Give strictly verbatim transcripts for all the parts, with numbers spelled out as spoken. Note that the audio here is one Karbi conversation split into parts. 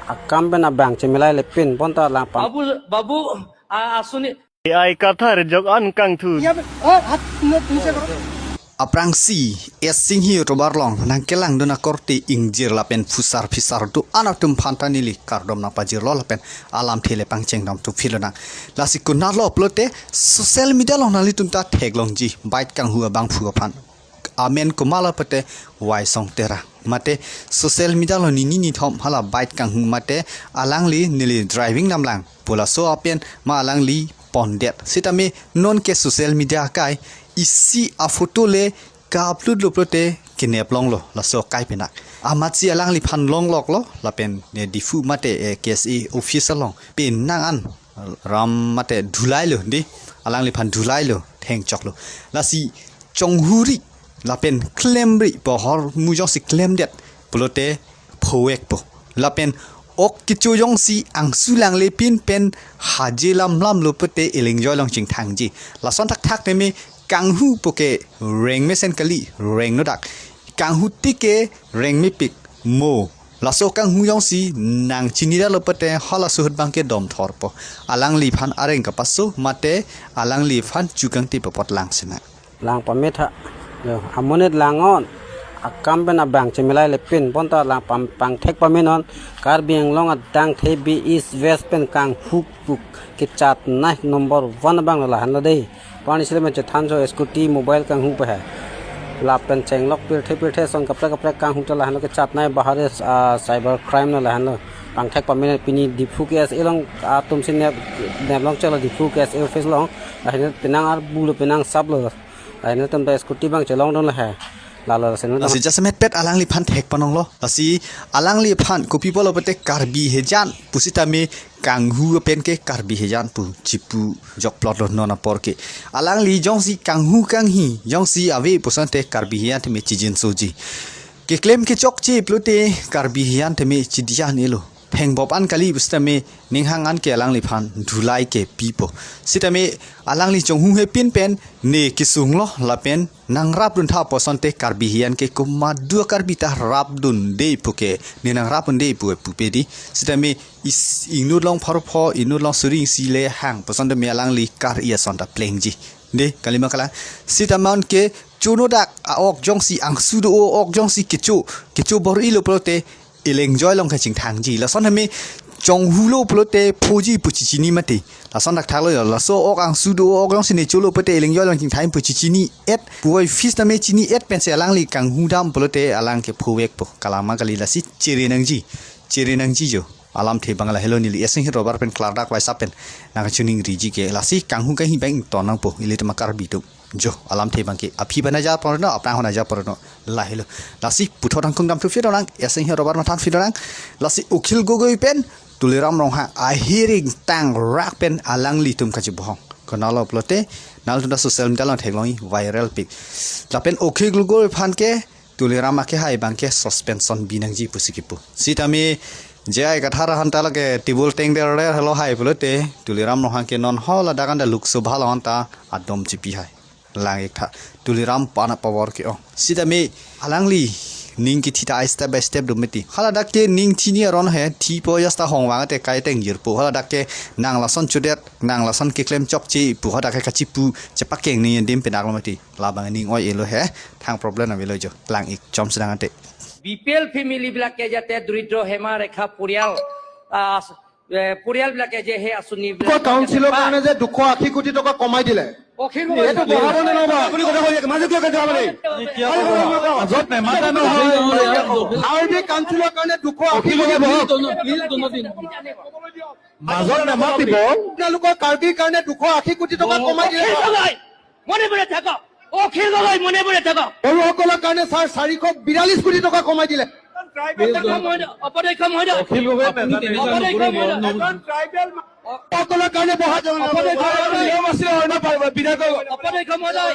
Akam pen abang chemilaile pin bonta lang pam. Babu, Babu, ah, asuni. Ai kathar jok an kangthu. Aphrangsi, S Singhi Road arlong nangkelangdun akorte ingjir lapen phusar phisar do-an atum aphan ta neli kardom nangpajirlo lapen alamthe le pangchengdam tu philonang. Lasi konatlo pulote social media along nanglitum ta theklongji bike kanghu abangphu aphan. Amen komatlo pulote Waisong Terang. Mate social media along nini nithom hala bike kanghu mate alangli neli driving damlang pu laso apen ma alangli pondet. Sitame nonke social media akai isi aphoto le ka-upload lo pulote keneplonglo laso akai penak. Amatsi alangliphan longloklo lapen, eh, Diphu mate, eh, K S A office along penang an ram mate dhulailo dei, alangliphan dhulailo, thengchoklo. Lasi chonghuri lapen klemri pu ahormu jongsi klemdet pulote phovekpo. Lapen ok kecho jongsi angsu langle pin pen haje lamlamlo pulote elengjoi along chingthangji. Lason thakthak tame kanghu puke reng mesen kali, rengnodak. Kanghu tike reng mepik mo. Laso kanghu jongsi nangchinidetlo pulote halaso ahut abangke domthorpo. Alangliphan areng kapaso mate alangliphan chukangti papot lang sina. Lang pame tha. Yo, amonit lang-on. Akam pen abang chemilaile pin bonta lang pam pangthek pamenon. Karbi Anglong adang thebe East West pen kanghu pu kechatnei number one abang lahenlo dei. Pani sile men chethanso scooty mobile kanghu pu he. Lapen chenglok pirthe pirthe ason kaprek kaprek kanghu ta lahenlo kechatnei bahar, ah, cyber crime lo lahenlo. Pangthek pamenon pini Diphu K S A along atum si nep, neplong chelo Diphu K S A office along. Ahin penang arbulo penang saplo. Ahin atum ta scooty abang chelongdunlo he. Lalo seno. Lasi jasemet pet alangliphan thek panonglo. Lasi alangliphan kopi pulo pulote Karbi Hejan pusitame kanghu apen ke Karbi Hejan pu chipu jokplotlo non apor ke. Alangli jongsi kanghu kanghi jongsi ave pusonte Karbi Hejan tame chijinsoji. Keklem kechokche pulote Karbi Hejan tame chidian elo. Thengbop an kali pusitame ninghang an ke alangliphan dhulai ke pipo. Sitame alangli chonghung he pin pen ne kesunglo lapen nangrapdun tha pusonte Karbi Hejan ke komat do Karbi ta rapdunde puke, ne nangrapdunde pu pupe dei. Sitame is inut long pharo pho, inut long suri isi le hang pusonte me alangli kar-i ason ta plengji. Dei, kalima kalang. Sitame anke chonodak a-ok jongsi angsu do-o, ok jongsi kecho, kecho bor-ilo pulote elengjoi along kachingthangji. Lason tame chonghulo pulote phoji pu chichini mati. Lason thakthaklo yo. Laso ok angsu do-o, ok jongsi ne cholo pulote elengjoi along chingthang pu chichini-et. Puvoiphit tame chini-et pensi alangli kanghu dam pulote alang ke phovekpo. Kalima kali lasi chere nangji. Chere nangji jo. Alamthe abang lahelo neli S Singhi Road arlo pen klardak waisa pen nangkachiningriji ke lasi kanghu kanghi abang ton nangpo ilitum a-Karbi atum. Jo, alamthe abangke aphi aphan aja porno, aphrang aphan aja porno, lahelo. Lasi puthot angkung dam thu philonang, S Singhi Road arlo mathan philonang. Lasi Akhil Gogoi pen Tuliram Ronghang ahiring tangrak pen alanglitum kachibohong. Konatlo pulote, nanglitum ta social media along theklongji viral pik. Lapen Akhil Gogoi aphan ke Tuliram akehai abangke suspension bi nangji pusi kipu. Sitame J I Kathar aphan ta lake table tengder der helo hai pulote Tuliram Ronghang ke non haladak anta Lok Sabha along anta adom chipi hai. Lang-ik tha. Tuliram aphan a-power ke-ong. Sitame alangli ning kethita ai step by step do mati. Haladak ke ning thini aron he thipo jasta hongvang te kai tengjirpo. Haladak ke nang lason chodet, nang lason keklem chokche pu hadak ke kachipu chepakeng ning adim penaklo mati. Labang ning oi-elo he, thang problem avelo jo, lang-ik chom sedang ante. B P L family বিলাকে যাতে দৰিদ্ৰ সীমাৰেখা পৰিয়াল, আহ, এ, পৰিয়াল বিলাকে যে সেই আঁচনি ক কাউন্সিলৰ কাৰণে যে দুশ আশী কোটি টকা কমাই দিলে, অখিল গগৈ এইটো বঢ়াব নে নবঢ়াব? আপুনি কথা কৈ আছে, মাজে কিয় কথা ক'লে? মাজত নেমাতা নহয়। কাৰ্বি কাউন্সিলৰ কাৰণে দুশ আশী কোটি বঢ়াব। মাজত নেমাতিব। আপোনালোকৰ কাৰ্বিৰ কাৰণে দুশ আশী কোটি টকা কমাই দিলে। অখিল গগৈ, মণিপুৰত থাকক। অখিল গগৈ, মণিপুৰত থাকক। বড়োসকলৰ কাৰণে ছাৰ চাৰিশ বিয়াল্লিছ কোটি টকা কমাই দিলে। অপদক্ষেপ মহোদয়, অপদক্ষেপ মহোদয়। অখিল গগৈ আপুনি তেনেকুৱা অপদক্ষেপ নকৰিব। মহোদয়। সকলৰ কাৰণে বঢ়াই দিয়ক। অপদক্ষেপ মহোদয়। নিয়ম আছে, হয় ন, বিধায়ক? অপদক্ষেপ মহোদয়।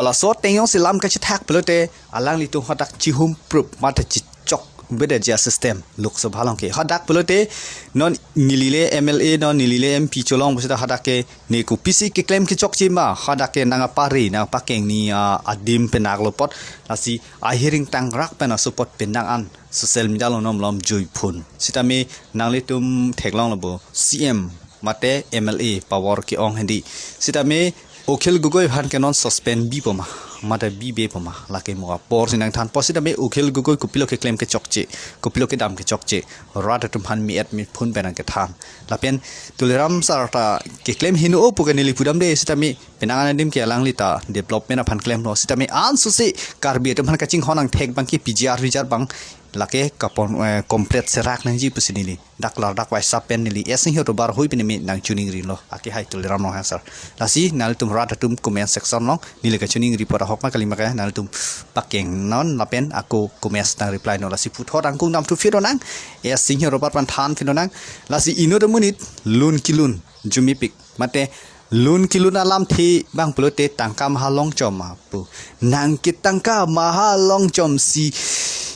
Laso ateng jongsi lam kachethak pulote alanglitum hadak chihum prup mate chichok Beda ja system Lok Sabha along ke. Hadak pulote non nelile M L A, non nelile M P cholong pusita hadak ke ne kopisi keklem kechokche ma, hadak ke nang apari, nang pakeng ni, ah, adim penak lo apot, lasi ahiring tangrak pen asopot penang an social media along non malom juiphun. Sitame nanglitum theklonglo bo C M mate M L A power ke-ong hedi. Sitame Akhil Gogoi aphan ke non suspend bipo ma, mate bibepo ma, lake mo apor si nangthanpo. Sitame Akhil Gogoi kopilo keklem kechokche, kopilo kedam kechokche, rat atum aphan mi-et miphun pen nangkethan. Lapen Tuliram sir ta keklem heno-o pu ke neli pudamde, sitame penang an adim ke alangli ta development aphan klemlo. Sitame ansose Karbi atum aphan kachinghon angthek abang ke P G R V G R abang lake kapon, eh, complete serak nangji pusi neli dak lar dak waisa pen neli S Singh Robar hui pen neli nangchiningrilo, ake hai Tuliram Ronghang sir. Lasi nanglitum rat atum comment section along neli kachiningri apot ahok ma kali ma ke, nanglitum pakeng non lapen ako comments nang reply non. Lasi puthot angkung dam thu phiro nang, S Singh Robar aphan than phiro nang. Lasi inut amonit lun kelun arjumepik, mate lun kelun alamthe abang pulote tangka maha longchom ma pu. Nang ke tangka maha longchom si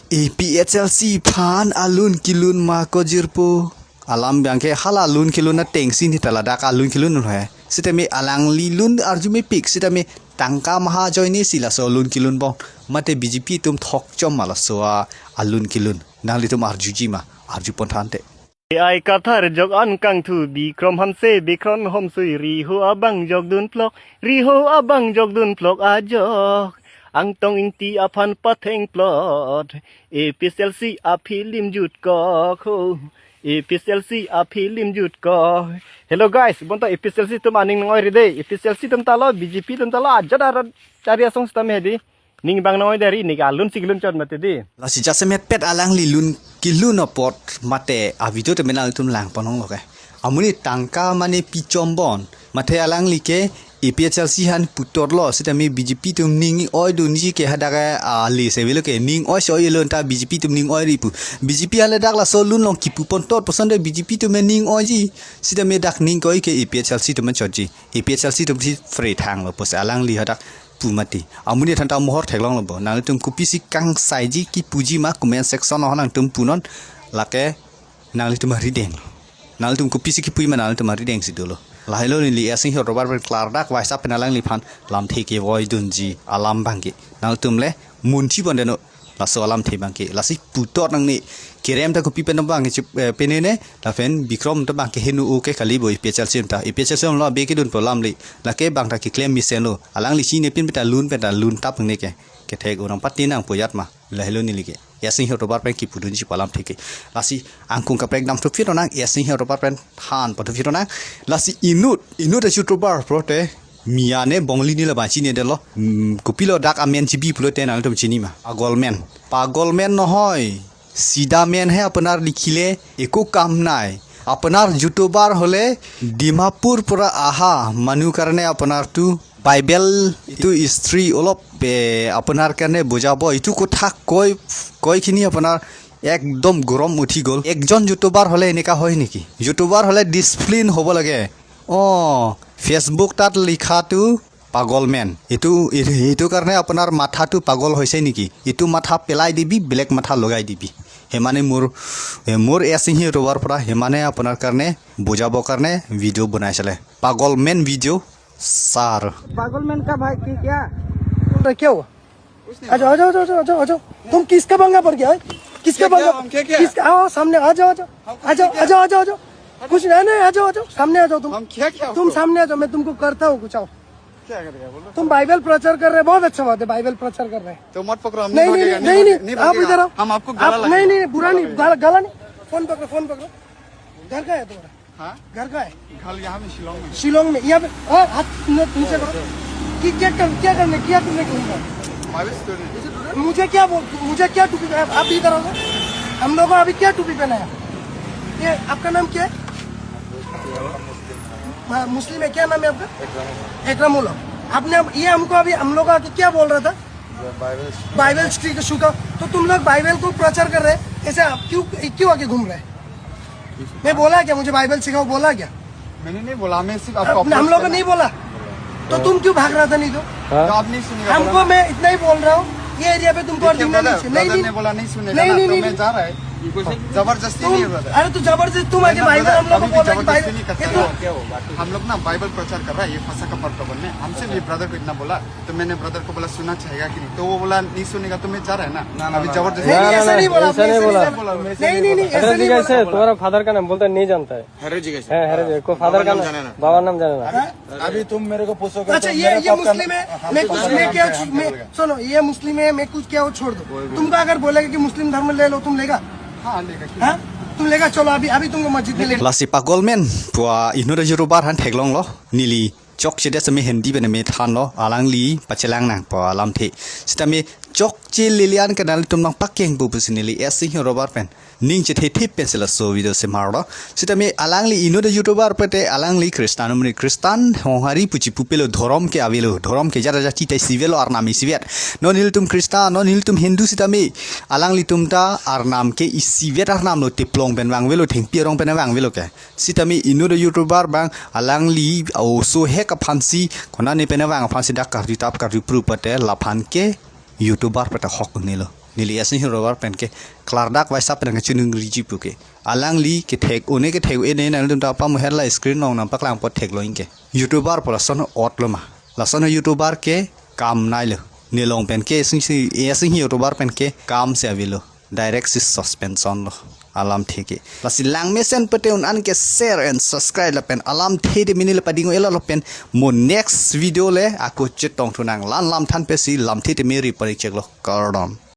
A P H L C aphan alun kelun ma kojirpo. Alam abang ke hala lun kelun ateng si ni ta ladak alun kelun lo he. Sitame alangli lun arjumepik, sitame tangka maha ajoine si laso lun kelun bom, mate B J P atum thokchom ma laso a, alun kelun. Nanglitum arjuji ma, arjupon thante. Ai Kathar jok an kangthu Bikrom Hanse, Bikrom Homsui, Riho abang jokdun plok, Riho abang jokdun plok ajok. Angtong Ingti aphan pathengplot, A P H L C a-film jutkok ho, A P H L C a-film jutkok. Hello guys, bonta A P H L C atum aning nang-oiri de, A P H L C atum ta lo, B J P atum ta lo, ajat arat chari asong sitame hedi. Ning abang nang-oi dari, ning alun si kelun chot mati di. Lasi jasemetpet alangli lun kelun apot mate a-video tame nanglitum langpon longlo ke. Amonit tangka mane pichom bom, mate alangli ke A P H L C aphan puthot lo, sitame B J P atum ning oidunji ke hadak ke, ah, le se avelo ke ning oi se oilo ta B J P atum ning oiri pu. B J P ale dak laso lun along kipupon thot puson de B J P atum ning oiji. Sitame dak ning ke-oi ke A P H L C atum chotji. A P H L C atum si free thanglo pusi alangli hadak pu mati. Amonit aphanta mohor theklonglo bo. Nanglitum kopisi kangsaiji kipuji ma comment section along nangtum punon, lake nanglitum arideng. Nanglitum kopisi kipuji ma nanglitum arideng si dolo. Lahelo neli S Singh Robar pen klardak waisa pen alangliphan lamthe kevoidunji alam abang ke. Nanglitum le munthi pon deno laso alamthe abang ke. Lasi puthot nangne kerem ta kopi pen abang ke chip, eh, penene, lapen Bikrom ta abang ke heno-o ke kali bo A P H L C ta. A P H L C lo abe kedunpo alam le. Lake abang ta keklem mesen lo. Alangli chinine pin pen ta lun pen ta lun tap nangne ke. Kethek orang pati nangpo ajat ma. Lahelo neli ke. S Singh Robar pen kipudunji pu alamthe ke. Lasi angkung kaprek dam thu phiro nang, S Singh Robar pen thanpon thu phiro nang. Lasi inut, inut a-YouTuber pulote Miya ne Bongali ne la banchi ne delo. Hmm, kopilo dak amen chibi pulote nanglitum chini ma. Pagol men. Pagol men nohoi. Sida men hai, apunar likhile eko kam nai. Apunar YouTuber hole Dimapur pura aha manu karne apunar tu Bible itu istri olop, eh, apunar karne bojabo itu kotha koi, koi khini apunar ekdom gorom uthi gol. Ekjon YouTuber hole eneka hoi neki? YouTuber hole discipline hobo lage. Oh, Facebook tat likha tu pagol men. Itu, itu karne apunar matha tu pagol hoise neki? Itu matha pelai dibi, belek matha logai dibi. Hemane mur, eh, mur S Singh Robar pura, hemane apunar karne bojabo karne video banai sele. Pagol men video sar. पागल मैन का भाई की क्या? क्या हुआ? आ जाओ, आ जाओ, आ जाओ, आ जाओ, आ जाओ। तुम किसका पंगा पड़ गया है? किसका क्या पंगा? क्या? हम क्या क्या? किसका? आओ सामने, आ जाओ, आ जाओ। हम आ जाओ, क्या? आ जाओ, आ जाओ, आ जाओ। कुछ नहीं, नहीं, आ जाओ, आ जाओ। सामने आ जाओ तुम। हम क्या क्या? तुम सामने आ जाओ, मैं तुमको करता हूँ कुछ, आओ। क्या करेगा बोलो? तुम बाइबल प्रचार कर रहे, बहुत अच्छा बात है, बाइबल प्रचार कर रहे हैं। तो मत पकड़ो, हम नहीं, नहीं, नहीं, भागेगा, नहीं, नहीं, नहीं, नहीं, आप भागेगा। इधर आओ। हम आपको गला आप, नहीं, लगाएंगे। नहीं, नहीं, बुरा नहीं, गला, गला नहीं। फोन पकड़ो, फोन पकड़ो। घर का है तुम्हारा? हाँ? घर का है? घर यहाँ में, शिलोंग में। शिलोंग में, यहाँ पे, हाँ, हाथ न-, नीचे करो। कि क्या कर, क्या करने, क्या करने घूम रहा है? Bible study. मुझे क्या बोल, मुझे क्या टोपी पहना? आप भी इधर आओ। हम लोगों को अभी क्या टोपी पहनाया? ये आपका नाम क्या है? हाँ, मुस्लिम है। क्या नाम है आपका? एकराम उलफ। आपने हम, ये हमको अभी, हम लोग आके क्या बोल रहा था? Bible study. बाइबल स्टडी का शुरू। तो तुम लोग बाइबल को प्रचार कर रहे हैं, ऐसे आप क्यों, क्यों आके घूम रहे हैं? मैं बोला क्या, मुझे बाइबल सिखाओ बोला क्या? मैंने नहीं बोला, मैं सिर्फ आपको अपने, हम लोग को नहीं बोला। तो तुम क्यों भाग रहा था नहीं तो? हाँ? तो आप नहीं सुनिएगा, हमको बोला। मैं इतना ही बोल रहा हूँ, ये एरिया पे तुमको और देखिए जीना नहीं ब्रदर, चाहिए। नहीं, ब्रदर नहीं। ने बोला नहीं सुनेगा नहीं, ना, नहीं, तो नहीं, मैं नहीं। जा रहा है। जबरदस्ती तुम, नहीं है ब्रदर। अरे तो जबरदस्ती नहीं, मांगे, ब्रदर, बाइबल हम लोग अभी को भी बोला कि जबरदस्ती बाइबल, नहीं करता ये है। तो हम लोग ना बाइबल प्रचार कर रहा है, ये फंसा का पर्व में। हमसे भी ब्रदर को इतना बोला, तो मैंने ब्रदर को बोला सुनना चाहेगा कि नहीं, तो वो बोला नहीं सुनेगा तो मैं जा रहा है ना। ना, ना, अभी ना, जबरदस्ती ना, नहीं, ना, ऐसा ना, नहीं बोला, ऐसा हमने नहीं ऐसा नहीं बोला। नहीं बोला। नहीं, नहीं, नहीं, ऐसा नहीं बोला। तुम्हारा फादर का नाम बोलता है, नहीं जानता है। हेरे जी कैसे? है, हेरे जी, को फादर का नाम, बाबा नाम जाने ना। हाँ? अभी तुम मेरे को पूछोगे अच्छा, तो ये, मेरे ये पाप का मुस्लिम है, हाँ, मैं कुछ, मैं क्या, मैं, सुनो, ये मुस्लिम है, मैं कुछ क्या, वो छोड़ दो। तुमको अगर बोलेगा कि मुस्लिम धर्म ले लो, तुम लेगा? हाँ, लेगा, क्यों? हाँ? तुम लेगा? चलो, अभी, अभी तुमको मस्जिद में लेगा। Lasi pagolmen pu a inut a-YouTuber aphan theklonglo, neli chokche det sitame Hindi pen me thanlo, alangli pachelang nang pu alamthe. Sitame chokche lelean ke nanglitum nangpakeng pu pusi neli S Singh YouTuber pen ning chethethe pensi laso video semarlo. Sitame alangli inut a-YouTuber pute alangli Christian, umri Christian honghari puchi pupelo, dhorom ke avelo, dhorom ke jara jati tai isivelo, arnam isivet. Non nelitum Christian, non nelitum Hindu sitame alanglitum ta arnam ke isivet arnam lo, teplong pen vangvelo, thengpi arong pen vangvelo ke. Sitame inut a-YouTuber abang alangli oso hek aphansi, konane pen vang aphansi dak karjutap karjupru pute laphan ke YouTuber pute hok nelo. Neli S Singh YouTuber pen ke klardak vaisa pen kachinung riji puke. Alangli kethek-o ne kethek-e ne nangtum ta pamu herla screen along nangpaklang apot theklo ingke. YouTuber pu lason ot lo ma? Lason YouTuber ke kam nai lo. Nelong pen ke S Singh si, S Singh YouTuber pen ke kam si avelo. Direct si suspension lo. Alamthe ke. Lasi langmesen pute un-an ke share and subscribe lapen alamthe te mini le pading ela lapen mo next video le ako chetong thunang, la-an lam than pensi lamthe te meri pari cheklo. Kardom.